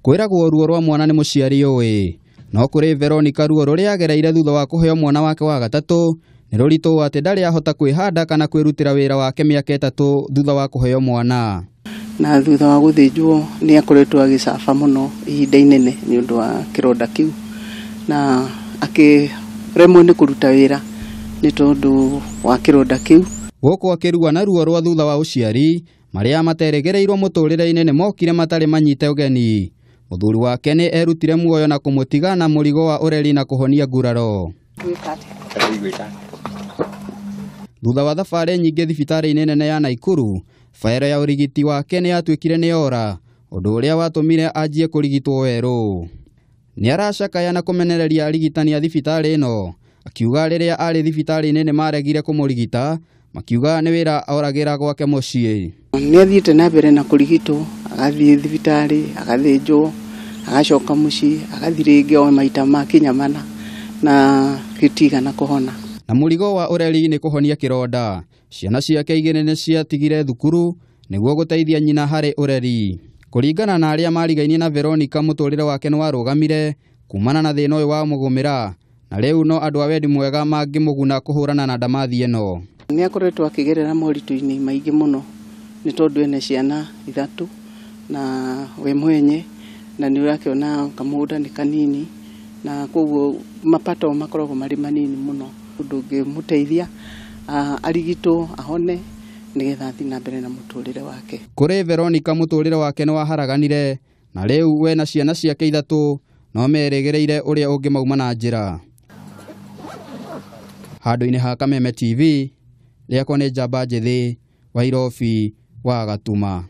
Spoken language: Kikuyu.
Kwĩragwo ruo rwa mwana nĩ mũciari ũĩ. No kũrĩ Veronica ruo rũrĩa agereire thutha wa kũheo mwana wake wa gatatũ nĩ rũritũ atĩ ndarĩ ahota kwĩhanda kana kwĩrutĩra wĩra wake mĩaka 3 thutha wa kũheo mwana. Na thutha wa gũthĩnjwo nĩ akoretwo agĩcaba mũno ihinda inene nĩ ũndũ wa kĩronda kĩu, na akĩremwo nĩ kũruta wĩra nĩ tondũ wa kĩronda kĩu. Gũkũ akĩrua na ruo rwa thutha wa ũciari marĩa materegereirwo mũtũrĩre-inĩ nĩ mokire matarĩ manyite ũgeni. Mũthuri wake nĩ erutire muoyo na kũmũtiga na mũrigo wa ũreri na kũhonia nguraro. Thutha wa thabarĩ nyingĩ thibitarĩ-inĩ nene ya Naikuru, baero ya ũrigiti wake nĩ yatuĩkire nĩ yora, ũndũ ũrĩa watũmire anjie kũrigitwo werũ. Nĩ aracakaya na kũmenereria arigitani a thibitarĩ ĩno, akiuga rĩrĩa arĩ thibitarĩ-inĩ nĩ maregire kũmũrigita, makiuga nĩ wĩra oragĩra gwake mũciĩ. Nĩ athiĩte na mbere na kũrigitwo, agathiĩ thibitarĩ, agathĩnjwo, agacoka mũciĩ, agathiĩ rĩngĩ o maita makinya mana na gĩtigana kũhona. Na mũrigo wa ũreri nĩ kũhonia kĩronda. Ciana ciake igĩrĩ nĩ ciatigire thukuru nĩguo gũteithia nyina harĩ ũreri. Kũringana na arĩa marigainie na Veronica, mũtũrĩre wake nĩ warũgamire kumana na thĩna ũyũ wa mũgũmĩra, na rĩu no andũ a wendi mwega mangĩmũguna kũhũrana na ndamathi ĩno. Nĩ akoretwo akĩgerera moritũ-inĩ maingĩ mũno nĩ tondũ ena ciana 3 na we mwenye, na nĩ ũrakĩona kamũgũnda nĩ kanini na koguo mapato makoragwo marĩ manini mũno. Ũndũ ũngĩmũteithia arigitwo ahone nĩgetha athiĩ na mbere na mũtũrĩre wake. Kũrĩ Veronica mũtũrĩre wake nĩ waharaganire, na rĩu we na ciana ciake 3 no merĩgĩrĩire ũrĩa ũngĩmauma na njĩra. Handũ-inĩ ha Kameme TV, rĩakwa nĩ Njamba Njĩthĩ wa Irobi wa Gatuma.